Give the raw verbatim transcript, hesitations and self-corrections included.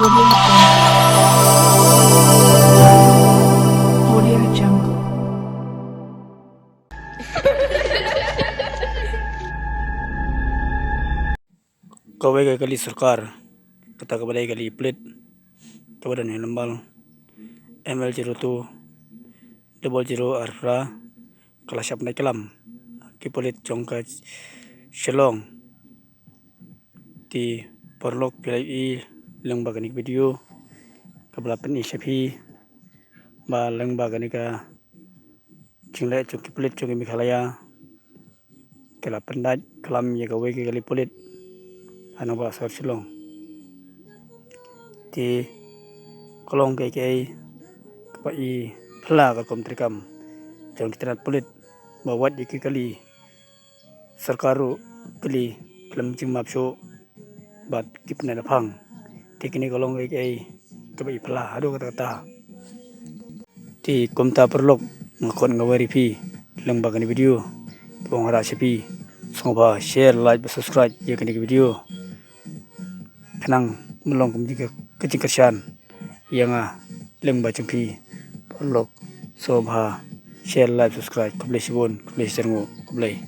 Audio Jungle. Audio Jungle. Kawei ka kali sorkar, kata kaba dei kali pulit, kaba don ha lambal M L zero two double zero ar phra, ka la shah pyndait klam ki pulit jong ka Shillong. Te paralok phi la ïohi lyngba kane ka video kaba la pyni sha phi ba lyngba kane ka jingleh jong ki pulit jong ki Meghalaya ki la pyndait klam ïa kawei ka kali pulit ha nongbah sor Shillong. Te ka long kaei kaei kaba i phylla ka kum treikam jong ki tnat pulit ba wat ïa ki kali sorkar ruh kali khlem jingmap shuh bad ki pynlong phang. Te kine ka long kaei kaei kaba i phylla haduh katta katta. Te kumta paralok, nga khot nga wari phi lyngba kane video, pong hara sha phi, sngewbha share, like bad subscribe ïa kane ka video. Khnang ban long kum ka jingkyrshan ïa nga lyngba jong phi paralok. Sngewbha share, like, subscribe. Khublei shibun, khublei shibun, khublei.